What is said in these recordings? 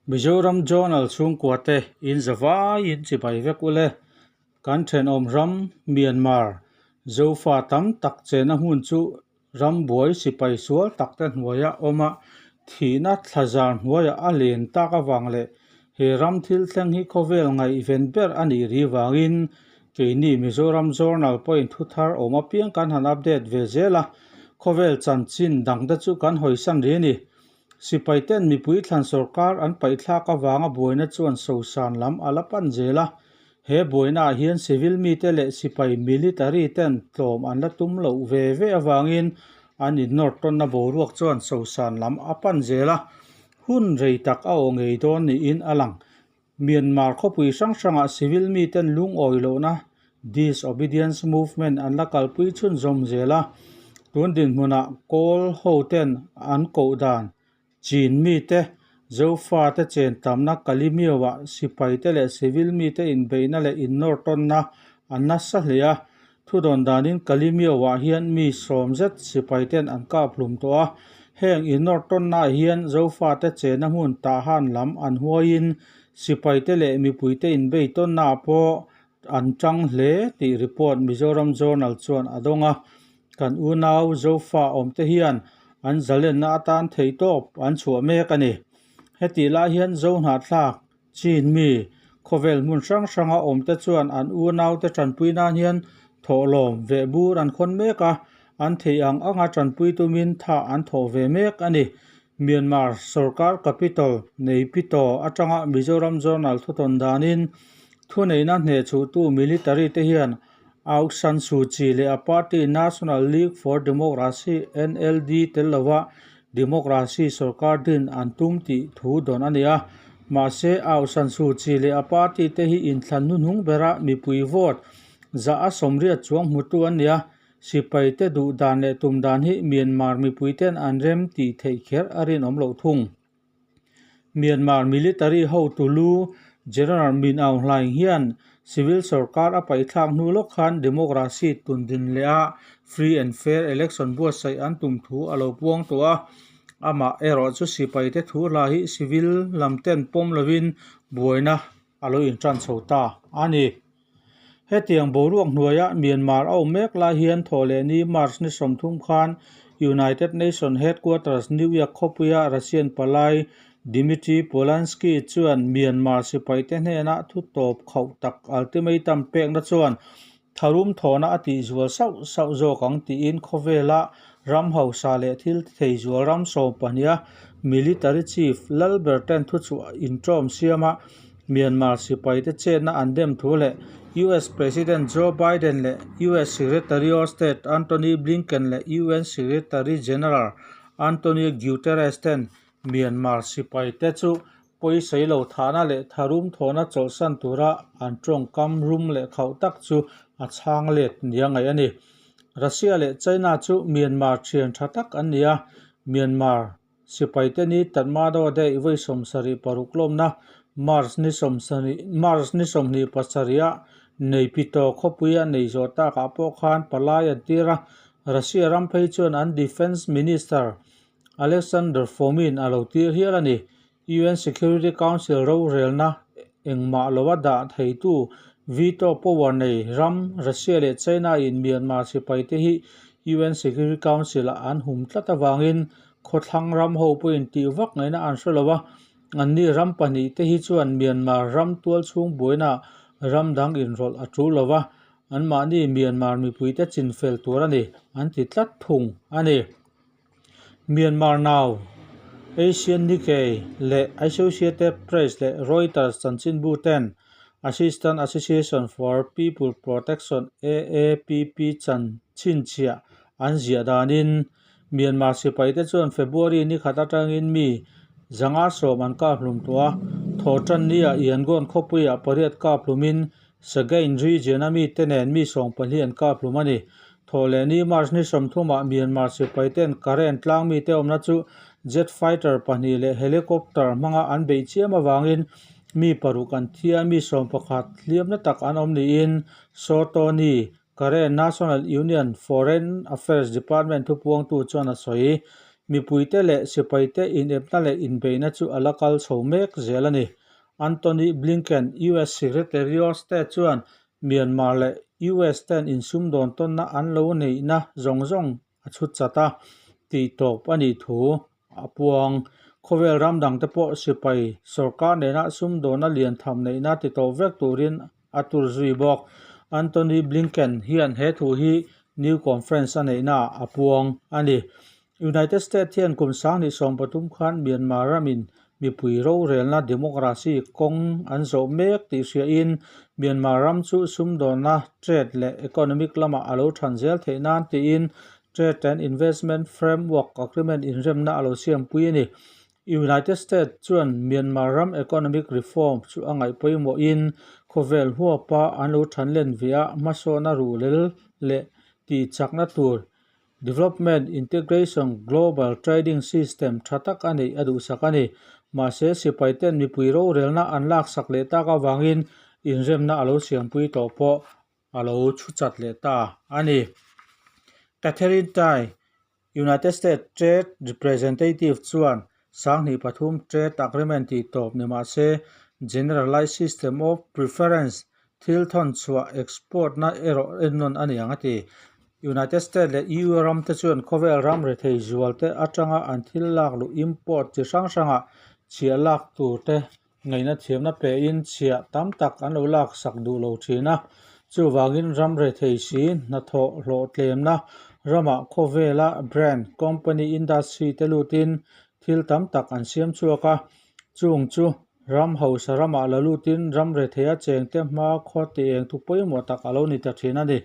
Mizoram Journal chhungkua te in zavai in chibai vek ule. Kan thenawm ram Myanmar Zofa tam tak chena hmun chu Ram buai sipai sual tak te hnuaia awm a, thihna thlazar hnuaiah a len tak avang leh he ram thil thleng hi khawvel ngaihven ber a nih ri vangin keini Mizoram Journal pawhin thu thar awm apiang kan han update ve zel a, khawvel chanchin dang te chu kan hawisan ri a ni. Sipai ten mipui thlan sawrkar an paihthlak avanga buaina chuan sosan lam a la pan zel a, He buainaah hian civil mite leh sipai military ten tlawm an la tum loh ve ve avangin an innawr tawnna boruak chuan sosan lam a pan zel a, hun rei tak a aw ngei dawn niin a lang. Myanmar khawpui hrang hrangah civil miten lungawi lohna disobedience movement an la kalpui chhunzawm zel a, tun dinhmunah Kawl hoten an koh dan Chin mite, Zofate chen tamna Kalimio-ah sipaite leh civil mite inbeihna leh innawr tawnna an nasa hle a. Thudawn danin Kalimio-ah hian mi sawm zet sipaiten an kap hlum tawh a. Heng innawr tawnnaah hian Zofate chenna hmun Tahan lam an huaiin sipaite leh mipuite inbei tawnnaah pawh an tang hle tih report Mizoram Journal chuan a dawng a. Kan unau Zofa awmte hian an zalenna atan theihtawp an chhuah mek a ni. Hetih lai hian Zohnahthlak, Chin mi, khawvel hmun hrang hranga awmte chuan an unaute tanpui nan hian thawhlawm veh bur an khawn mek a, an theih ang anga tanpui tumin thah an thawh ve mek a ni. Myanmar sorkar capital Naypyidaw atanga Mizoram Journal thutawn danin thuneihna hnehchhuhtu military te hian Aung San Suu Kyi leh a party National League for Democracy, NLD, tel lova democracy sorkar din an tum tih thu dawn a ni a. Mahse, Aung San Suu Kyi leh a party te hi inthlan hnuhnung bera mipui vote zah a sawmriat chuang hmutu an ni a. Sipai te duh dan leh tum dan hi Myanmar mipui ten an rem tih theih kher a rinawm loh thung. Myanmar military hotu lu General Min Aung Hlaing hian civil sorkar a paihthlak hnu lawk khan democracy tun din leh a free and fair election buatsaih an tum thu a lo puang tawh a. Amah erawh chu sipaite thu hla hi civil lam ten pawm lovin buaina a lo intan chho ta a ni. Hetiang boruak hnuaia Myanmar a awm mek lai hian thawhlehni March ni 30 khan United Nations Headquarters New York khawpuia Russian palai Dmitry Polyanskiy chuan Myanmar sipaite hnena thu tawp khauh tak ultimatum pekna chuan tharum thawhna a tihzual sauh sauh zawk ang tiin khawvela ram hausa leh thil thei zual ram 12 a military chief Lalberten thuchhuah inṭawm siama Myanmar sipaite chetna an dem thu leh US President Joe Biden leh US Secretary of State Antony Blinken leh UN Secretary General Antonio Guterres ten Myanmar sipaite chu pawisawi lo thahna leh tharum thawhna chawlhsan tura an tawngkam rum leh khauh tak chu a chhang let nia ngaih a ni. Russia leh China chu Myanmar thian tha tak an ni a, Myanmar Sipaite ni Tatmadaw daih vawi 76 lawmna March ni sawmsarih March ni 27 ah Naypyidaw khawpuia nei zawh takah pawh khan palai an tir a, Russia ram phei chuan an Defence Minister Alexander Fomin a lo tir hial a ni. UN Security Council rorelna engmah lova dah theitu veto power nei ram Russia leh China in Myanmar sipaite hi UN Security Council ah an hum tlat avangin khawthlang ram ho pawhin tih vak ngaihna an hre lo a, anni ram pahnih te hi chuan Myanmar ram tual chhung buaina ram dang inrawlh a tul lo va, anmahni Myanmar mipuite chinfel tur a ni an ti tlat thung a ni. Myanmar Now, Asian Nikkei leh Associated Press leh Reuters chanchinbu ten Assistant Association for People Protection, AAPP, chanchinchhiah an ziah danin Myanmar sipaite chuan February ni khat atangin mi 110 an kap hlum tawh a, thawhtan nia Yangon khawpuiah pariat kap hlumin Sagaing region a mite nen mi 14 an kap hlum a ni. Thawhlehni March ni 30 ah Myanmar sipaiten Karen tlang mite awmna chu Jet fighter pahnih leh helicopter hmanga an beih chiam avangin mi paruk an thi a, mi 11 hliamna tak an awm niin Saw Tony, Karen National Union Foreign Affairs Department thupuangtu chuan a sawi. Mipuite leh sipaite inepna leh inbeihna chu a la kal chho mek zel a ni. Antony Blinken, US Secretary of State chuan Myanmar leh US ten insumdawn tawnna an lo neihna zawng zawng a chhut chat a, tih tawp a nih thu a puang. Khawvel ram dangte pawh sipai sorkar nena sumdawna lian tham neihna ti tawp vek turin a tur zui bawk. Antony Blinken hian he thu hi new conference a neihnaah a puang a ni. United States hian kum 2013 khan Myanmar ramin mipui rorelna democracy kawng an zawh mek tih hriain Myanmar ram chu sumdawnna, trade leh economic lamah a lo than zel theih nan tiin Trade and Investment Framework Agreement inremna a lo siampui a ni. United States chuan Myanmar ram economic reform chu a ngaih pawimawhin khawvel huapa an lo than len ve a, hmasawna ruhlel leh tihchakna tur Development Integration Global Trading System tha tak a neih a duhsak a ni. Mahse, sipaiten mipui rorelna an laksak leh tak avangin inremna a lo siampui tawh pawh a lo chhu chat leh ta a ni. Katherine Tai, United States Trade Representative chuan 2003 Trade Agreement tih tawp ni mah se, Generalized System of Preference thil thawn chhuah export na erawh ennawn a ni ang a ti. United States leh EU ram te chuan khawvel ram rethei zual te atanga an thil lak luh import chi hrang hrangah chhiah lak tur te ngaihna thiamna pein chhiah tam tak an lo lak sak duh lo thin a. Chuvangin ram rethei si hnathawh hlawhtlemna ramah khawvela brand, company, industry te lutin thil tam tak an siam chhuak a, chung chu Ram hausa ramah la lutin ram retheia chengte hma khaw ti eng thu pawimawh tak a lo ni ta thin a ni.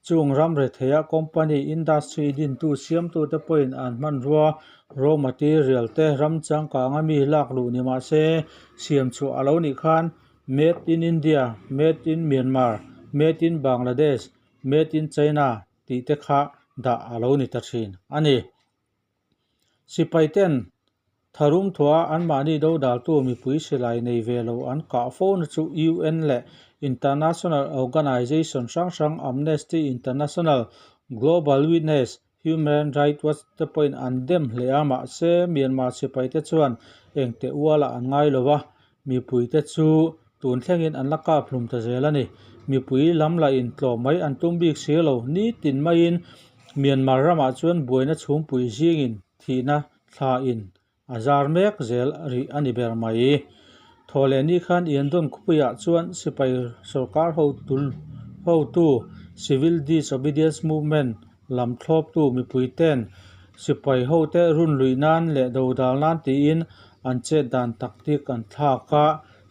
Chung ram retheia company, industry dintu siamtute pawhin an hmanrua raw material te ram changkanga mi lak luh ni mah se siam chhuah a lo nih khan Made in India, Made in Myanmar, Made in Bangladesh, Made in China tih te kha dah a lo ni ta thin a ni. Sipaiten tharum thua anmahni dodaltu mipui silai nei ve lo an kah fo na chu UN leh international organization hrang hrang Amnesty International, Global Witness, Human Rights Watch te pawhin an dem hle a, mahse Myanmar sipaite chuan engte ualah an ngai lo a, mipuite chu tun thlengin an la kap hlum ta zel a ni. Mipui lam lah intlawm mai an tum bik si lo, nitin maiin Myanmar ramah chuan buaina chhungpui zingin thihna thla in a zar mek zel rih a ni ber mai. Thawhleh ni khan Yangon khawpuiah chuan sipai sorkar hotu Civil Disobedience Movement lam thlawptu mipui ten sipai hote run luih nan leh dodal nan tiin an chet dan tactic an thlak a,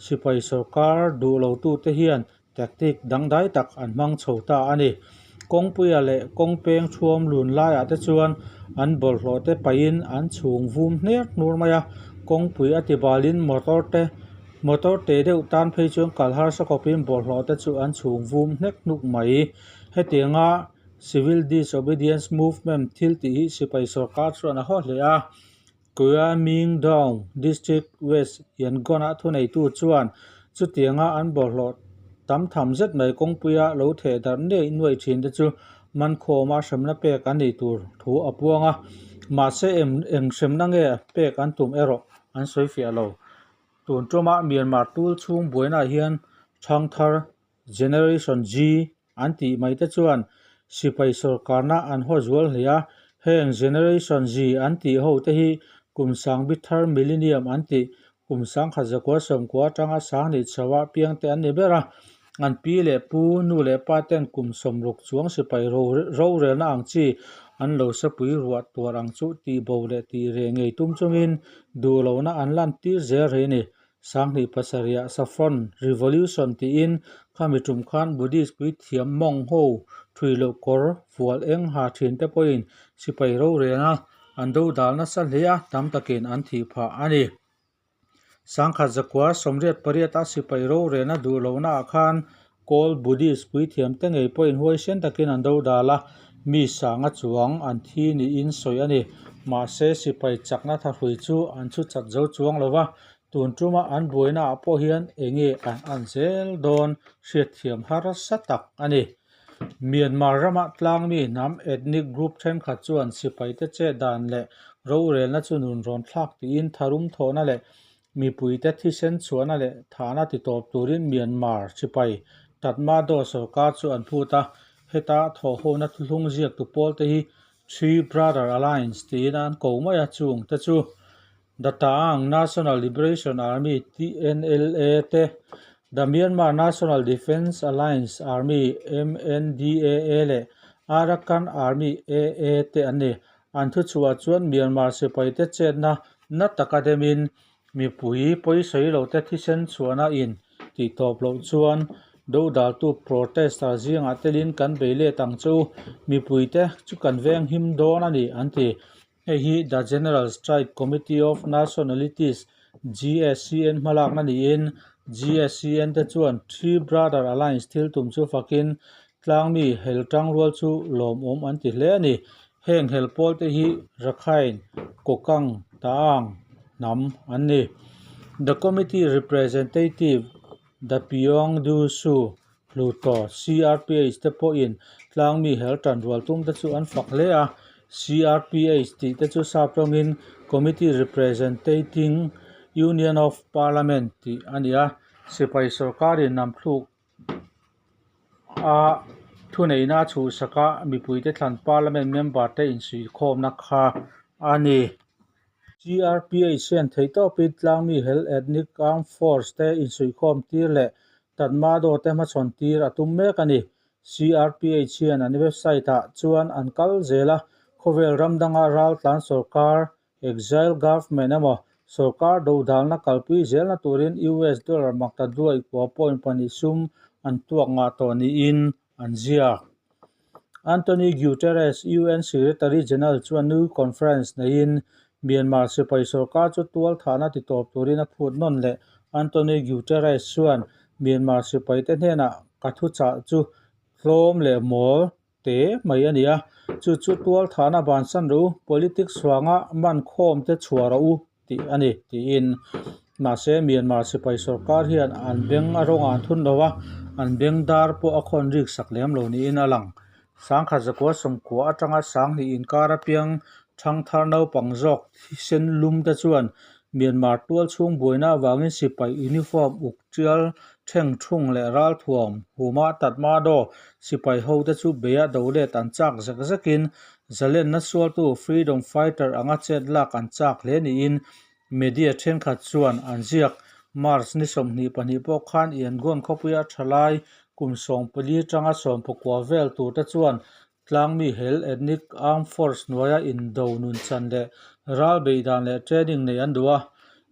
sipai sorkar duh lotute hian tactic dangdai tak an hmang chho ta a ni. Kawngpuia leh kawngpeng thuam lun laiah te chuan an bawlhhlawh te paihin an chhung vum hner hnur mai a, kawngpui a ti balin motor te motor te deuh tan phei chuan kal harsa khawpin bawlhhlawh te chu an chhung vum hnek hnuk mai. Hetianga Civil Disobedience Movement thil tih hi sipai sorkar chuan a haw hle a. Kuamingdong District West Yangon-a thuneitu chuan chutianga an bawlhhlawh tam tham zet mai kawngpuia lo theh darh nuai nuai thin te chu mankhawma hremna pek an nih tur thu a puang a, mahse eng hremna nge pek an tum erawh an sawi fiah lo. Tun tuma Myanmar tul chhung buainaah hian Thangthar Generation G an tih mai te chuan sipai sorkarna an haw zual hle a, heng Generation Z an tih ho te hi kum sang bi thar millennium an tih kum 1990 atanga 2000 chhoa piang te an ni ber a, an pi leh pu, nu leh pa ten kum 60 chuang sipai rorelna ang chi an lo sepui ruah tuar ang chu tih bo leh tih reh ngei tum chungin duh lohna an lan tir zel rih a ni. 2007 ah Saffron Revolution tiin khami tum khan Buddhist puithiam mawng ho thui loh kawr fual eng ha thin te pawhin sipai rorelna an do dal nasa hle a, tam takin an thih phah a ni. 1988 a sipai rorelna duh lohna ah khan Kawl Buddhist puithiam te ngei pawhin huaisen takin an do dal a, mi sanga chuang an thi niin sawi a ni. Mahse, sipai chakna thahrui chu an chhu chat zo chuang lo va, tun tuma an buainaah pawh hian enge an an zel dawn hriatthiam harsa tak a ni. Myanmar rama tlangmi hnam ethnic group thenkhat chuan sipaite chet dan leh rorelna chu nun rawn thlak tiin tharum thawhna leh Mipuite thisen chhuahna leh thahna ti tawp turin Myanmar sipai Tatmadaw sorkar chu an phut a, heta thawhhona thuthlung ziaktu pawlte hi Three Brother Alliance tiin an ko mai a, chung te chu The Ta'ang National Liberation Army, TNLA, te, The Myanmar National Defence Alliance Army, MNDAA, leh Arakan Army, AA, te an ni. An thuchhuah chuan Myanmar sipaite chetna na taka demin mipui pawisawi lote thisen chhuahna in tih tawp loh chuan dodaltu protester zingah telin kan bei let ang che u, mipuite chu kan veng him dawn a ni, an ti. Hei hi The General Strike Committee of Nationalities, GSCN, hmalakna niin GSCN te chuan Three Brother Alliance thil tum chu fakin tlangmi hel tangrual chu lawmawm an ti hle a ni. Heng hel pawl te hi Rakhine, Kokang, Ta'ang hnam an ni. The Committee Representative The Pyong Du Su Hluttaw, CRPH, te pawhin tlangmi hel tan rual tum te chu an fak hle a. CRPH tih te chu sap tawngin Committee Representating Union of Parliament tih a ni a. Sipai sorkarin namthluk a thuneihna a chhuhsak a, mipuite thlan Parliament member te insuihkhawmna kha a ni. CRPH hian theihtawpin tlangmi hel ethnic armed force te insuihkhawm tir leh Tatmadaw te hmachhawn tir a tum mek a ni. CRPH hian an website ah chuan an kal zel a, khawvel ram danga raltlan sorkar Exile Government emaw sorkar dodalna kalpui zelna turin US dollar makta duai kua point pahnih sum an tuak ngah tawh niin an ziak. Antonio Guterres, UN Secretary General chuan new conference neiin Myanmar sipai sorkar chu tual thahna ti tawp turin a phut nawn leh. Antonio Guterres chuan Myanmar sipaite hnenah ka thuchah chu tlawm leh mawl te mai a ni a, chu chu tual thahna bansan rawh u, politics vanga man khawm te chhuah rawh u tih a ni tiin. Mahse Myanmar sipai sorkar hian an beng a rawngah an thun lo a, an beng dar pawh a khawn rik sak lem lo niin a lang. Sangkhat zakua sawmkua atanga sanghnih inkar apiang thangthar naupang zawk thisen lum te chuan Myanmar tual chhung buaina avangin sipai uniform uk Tial Theng Thung leh Ralthuam Huma Tatmadaw sipai hote chu beia do let an chak zek zekin zalenna sualtu freedom fighter anga chet lak an chak hle niin media thenkhat chuan an ziak. March ni 22 pawh khan Yangon khawpuia thalai kum 14 tanga 19 vel turte chuan tlangmi hel ethnic armed force hnuaia indo nunchan leh ral beihdan leh training nei an duh a.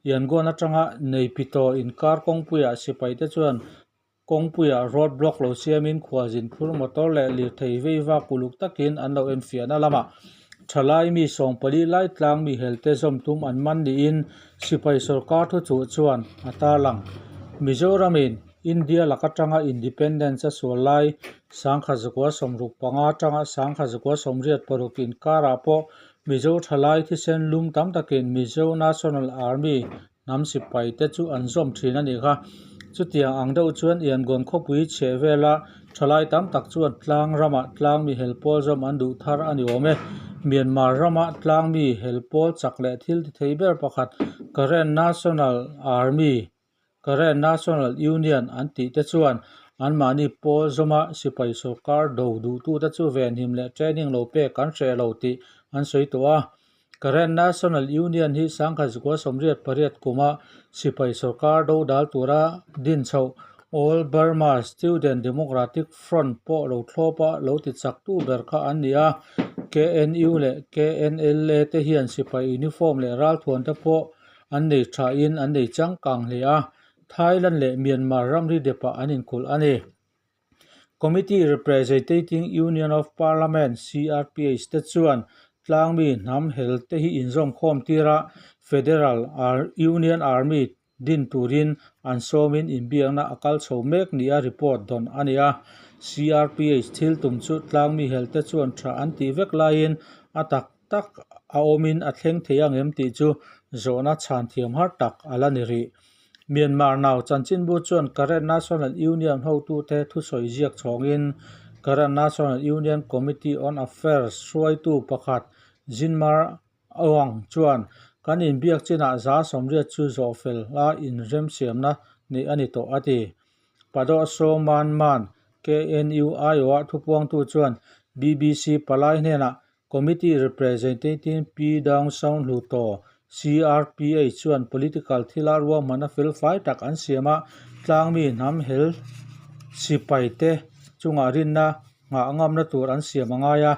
Yangon atanga Naypyidaw inkar kawngpuiah sipaite chuan kawngpuiah road block lo siamin khualzin phur motor leh lirthei veiva kuluk takin an lo enfiahna lamah thalai mi 14 lai tlangmi helte zawm tum an man niin sipai sorkar thuchuh chuan a tarlang. Mizoramin India lak atanga independence a sual lai 1965 atanga 1986 inkarah pawh Mizo thalai thisen lum tam takin Mizo National Army hnam sipai te chu an zawm thin a nih kha. Chutiang ang deuh chuan Yangon khawpui chheh vela thalai tam tak chuan tlang ramah tlangmi hel pawl zawm an duh thar a ni awm e. Myanmar rama tlangmi hel pawl chak leh thil ti thei ber pakhat Karen National Army Karen National Union an tih te chuan anmahni pawl zawma sipai sorkar do duhtute chu venhim leh training lo pek an hreh lo tih an sawi tawh a. Karen National Union hi 1988 kuma sipai sorkar do dal tura din chhoh All Burma Student Democratic Front pawh lo thlawpa lo ti chaktu ber kha an ni a. KNU leh KNLA te hian sipai uniform leh ralthuan te pawh An nei thain an nei changkang hle a, Thailand leh Myanmar ramri depah an inkulh a ni. Committee Representating Union of Parliament, CRPH, te chuan tlangmi hnam hel te hi inzawmkhawm tir a, Federal Union Army din turin an sawmin inbiakna a kal chho mek nia report dawn a ni a. CRPH thil tum chu tlangmi hel te chuan tha an tih vek laiin a tak tak. a awmin a thleng thei ang em tih chu zawhna chhan thiam har tak a la ni rih. Myanmar Now chanchinbu chuan Karen National Union hotute thusawi ziak chhawngin Karen National Union Committee on Affairs hruaitu pakhat Zinmar Aung chuan kan inbiak chinah 180 chu zawhfel a inremsiamna neih a ni tawh a ti. Padoh Saw Man Man, KNU aiawha thupuangtu chuan BBC palai hnenah Committee Representative Pi Daung Saung Hluttaw, CRPH, chuan political thila ruahmanna felfai tak an siam a, tlangmi hnam hel sipaite chungah rinna nghah ngamna tur an siam a ngai a,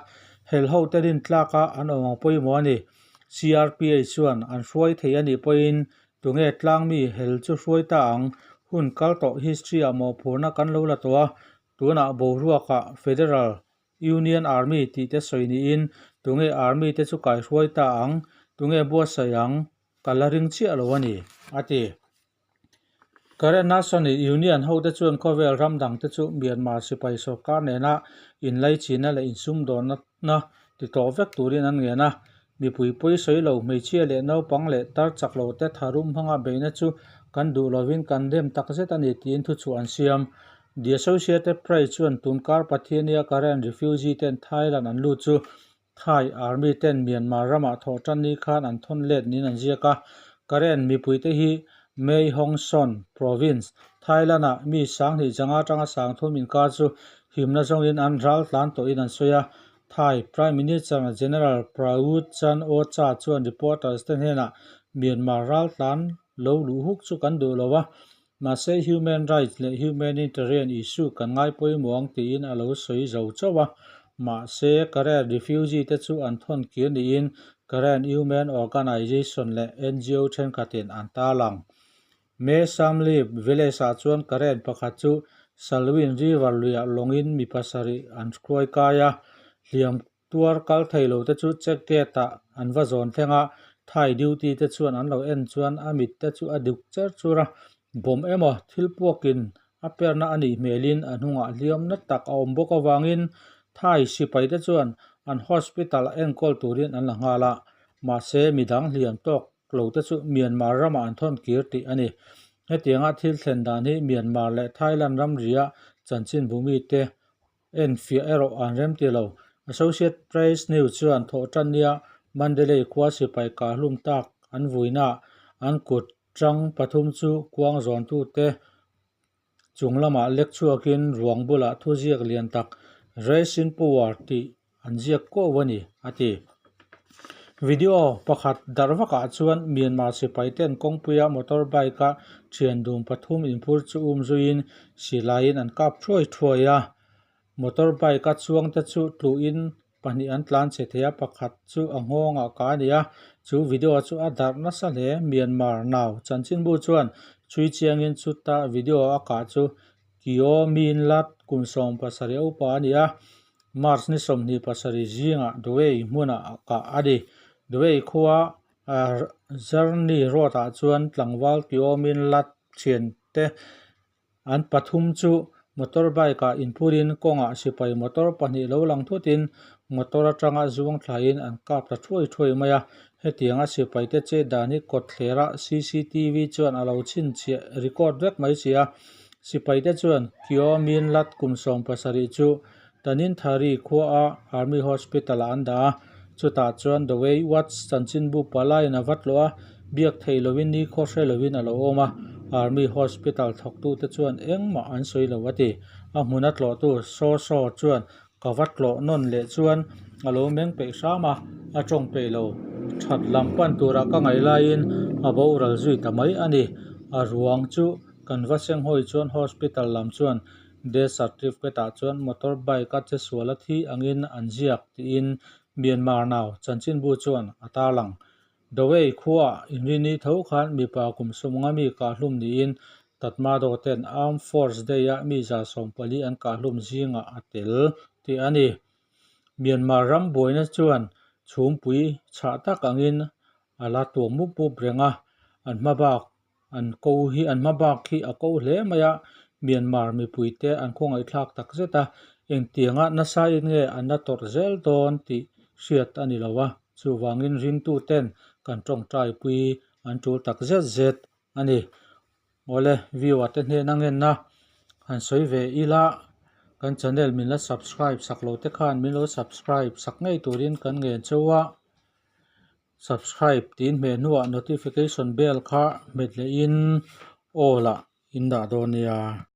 hel hote rintlaka an awm ang pawimawh a ni. CRPH chuan an hruai thei a nih pawhin Tunge tlangmi hel chu hruai ta ang? Hun kal tawh history ah mawhphurna kan lo la tawh a, tunah boruakah Federal Union Army tih te sawi niin tunge Army te chu kai hruai ta ang? Tunge buatsaih ang? Ka la ring chiah lo a ni, a ti. Karen National Union hote chuan khawvel ram dangte chu Myanmar sipai sorkar nena inlaichina leh insumdawnna ti tawh vek turin an ngen a. Mipui pawi sawi lo, hmeichhia leh naupang leh tar chak lo te tharum hmanga beihna chu kan duh lovin kan rem tak zet a ni tiin thuchhuah an siam. The Associated Press chuan tunkar Pathiania Karen refugee ten Thailand an lut chu Thai Army ten Myanmar ramah thawh tan ni khan an thawn let niin an ziak a. Karen mipuite hi Mae Hong Son Province, Thailand-ah mi 2000 zanga atanga 3000 inkar chu himna zawngin an ral tlan tawhin an sawi a. Thai Prime Minister General Prayut Chan-o-cha chuan reporters te hnenah Myanmar ral tlan lo luh huk chu kan duh lo a, mahse human rights leh humanitarian issue kan ngai pawimawh ang tiin a lo sawi zo chauh a. Mahse Karen refugee te chu an thawn kir niin Karen Human Organization leh NGO thenkhatin an tarlang. Mae Samlip village-ah chuan Karen pakhat chu Salween River luiah lawngin mi pasarih an hruai kai a, hliam tuar kal thei lo te chu check gate-ah an va zawn thleng a, Thai duty te chuan an lo en chuan a mit te chu a duk cher chur a, bawm emaw thil puakin a perna a nih hmelin a hnungah hliam na tak a awm bawk avangin Thai sipai te chuan an hospital-ah enkawl turin an la nghal a, mahse midang hliam tawk lo te chu Myanmar ramah an thawn kir tih a ni. Hetianga thil thlen dan hi Myanmar leh Thailand ramria chanchinbu mite enfiah erawh an remti lo. Associate Press News chuan thawhtannia Mandalay khua sipai kahhlum tak an vuinaah an kut tang pathum chu kuang zawntute chung lamah lek chhuakin ruang bulah thuziak lian tak Rest in Power tih an ziak kuau a ni, a ti. Video pakhat darh vakah chuan Myanmar sipai ten kawngpuia motor bike a thian dum pathum inphur chu um zuiin silaiin an kap thuai thuai a. Motor bike a chuang te chu tluhin pahnih an tlan chhe thei a, pakhat chu a nghawngah ka a ni a. Chu video chu a darh nasa hle. Myanmar Now chanchinbu chuan chhui chiangin chuta video a kah chu Kyaw Min Lat kum 17 upa a ni a. March ni 27 zingah Dawei hmunah kah a ni. Dawei khua Zarni Road ah chuan tlangval Kyaw Min Lat thiante an pathum chu motor bike ah inphurin kawngah sipai motor pahnih lo lang thutin motor atanga zuang thlaiin an kap ta thuai thuai mai a. Hetianga sipaite chet dan hi kawtthlerah CCTV chuan a lo chhinchhiah record vek mai si a. Sipaite chuan Kyaw Min Lat kum 17 chu Taninthari khuaa Army Hospital ah an dah a, chutah chuan The Way Watch chanchinbu palaiin a va tlawh a, biak theih loin ni khaw hre loin a lo awm a, Army Hospital thawktute chuan engmah an sawi lo a ti. A hmuna tlawhtu Saw Saw chuan ka va tlawh nawn leh chuan a lo meng peih hram a, a tawng peih lo. That lam pan turah ka ngaih laiin a boral zui ta mai a ni. A ruang chu kan va senghawi chuan hospital lam chuan Death certificate ah chuan motor bike a che sual a thi angin an ziak tiin Myanmar Now chanchinbu chuan a tarlang. Dawei khuaah inrini tho khan mipa kum 50 mi kahhlum niin Tatmadaw ten Armed Force Day a mi 140 an kahhlum zingah a tel tih a ni. Myanmar ram buaina chuan chhumpui chhah tak angin a la tuam mup mup reng a, an hma bak An ko hi an hma bak hi a ko hle mai a, Myanmar mipuite an khawngaihthlak tak zet a, engtianga nasa in nge an la tawrh zel dawn tih hriat a ni lo a. Chuvangin ringtuten kan tawngtaipui an tul tak zet zet a ni. Awle viewer te hnena ngenna han sawi ve ila kan channel min la subscribe sak lo te khan min lo subscribe sak ngei turin kan ngen cheu a. Subscribe tiin hmeh hnuah notification bell kha hmet lehin all ah in dah dawn nia.